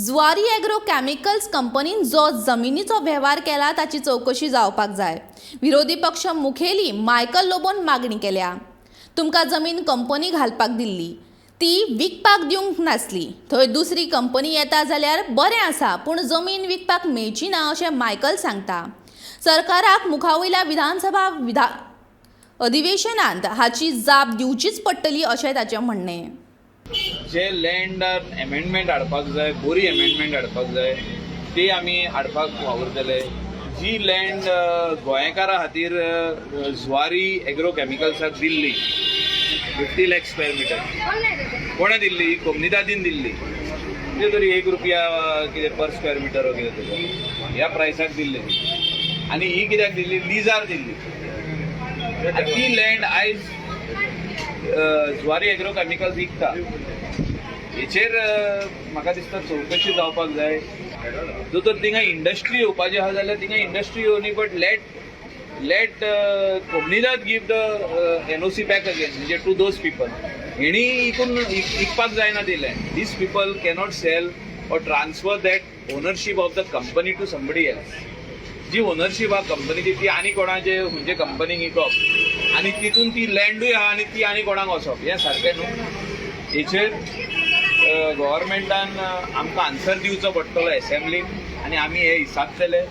Zuari agro chemicals कंपनीन जो जमिनीचो वेव्हार केला ताची चवकशी जावपाक जाय. विरोधी पक्ष मुखेली मायकल लोबोन मागणी केल्या. तुमकां जमीन कंपनी घालपाक दिल्ली, ती विकपाक दिवंक नासली. थंय दुसरी कंपनी येता जाल्यार बरें आसा, पूण जमीन विकपाक मेळची ना अशें मायकल सांगता. सरकाराक मुखावयल्या विधानसभा अधिवेशनांत हाची जाप दिवचीच पडटली अशें ताचें म्हणणें. जे लँडार एमेंडमेंट हाडपाक जाय, बरी एमेंडमेंट हाडपाक जाय, ती आमी हाडपाक वावुरतले. जी लँड गोंयकारां खातीर जुवारी एग्रो केमिकल्साक दिल्ली, 50 लॅक स्क्वेअर मिटर, कोणें दिल्ली? कोमनिदादीन दिल्ली. कितें तरी 1 रुपया कितें पर स्क्वेअर मिटर, कितें तरी ह्या प्रायसाक दिल्ली ती. आनी ही कित्याक दिल्ली? लिजार दिल्ली. आनी ती लँड आयज जुवारी एग्रो केमिकल्स विकता. हेचेर म्हाका दिसता चवकशी जावपाक जाय. जर तर थिंगा इंडस्ट्री येवपाची आहा जाल्यार थिंगा इंडस्ट्री येवनी, but let Comunidade give the NOC back again, म्हणजे टू those people. हेणी इकून इकपाक जायना ती land. These people cannot sell or transfer that ownership of the company to somebody else. Ji ownership आहा कंपनीची, ती आनी कोणाचे खंयचे कंपनीक इकप आनी तितून ती लँडूय आहा आनी ती आनी कोणाक वचप, हें सारकें न्हू. हेचेर गव्हर्मेंटान आमकां आन्सर दिवचो पडटलो एसेंब्लीन आनी आमी हे इसाबतले.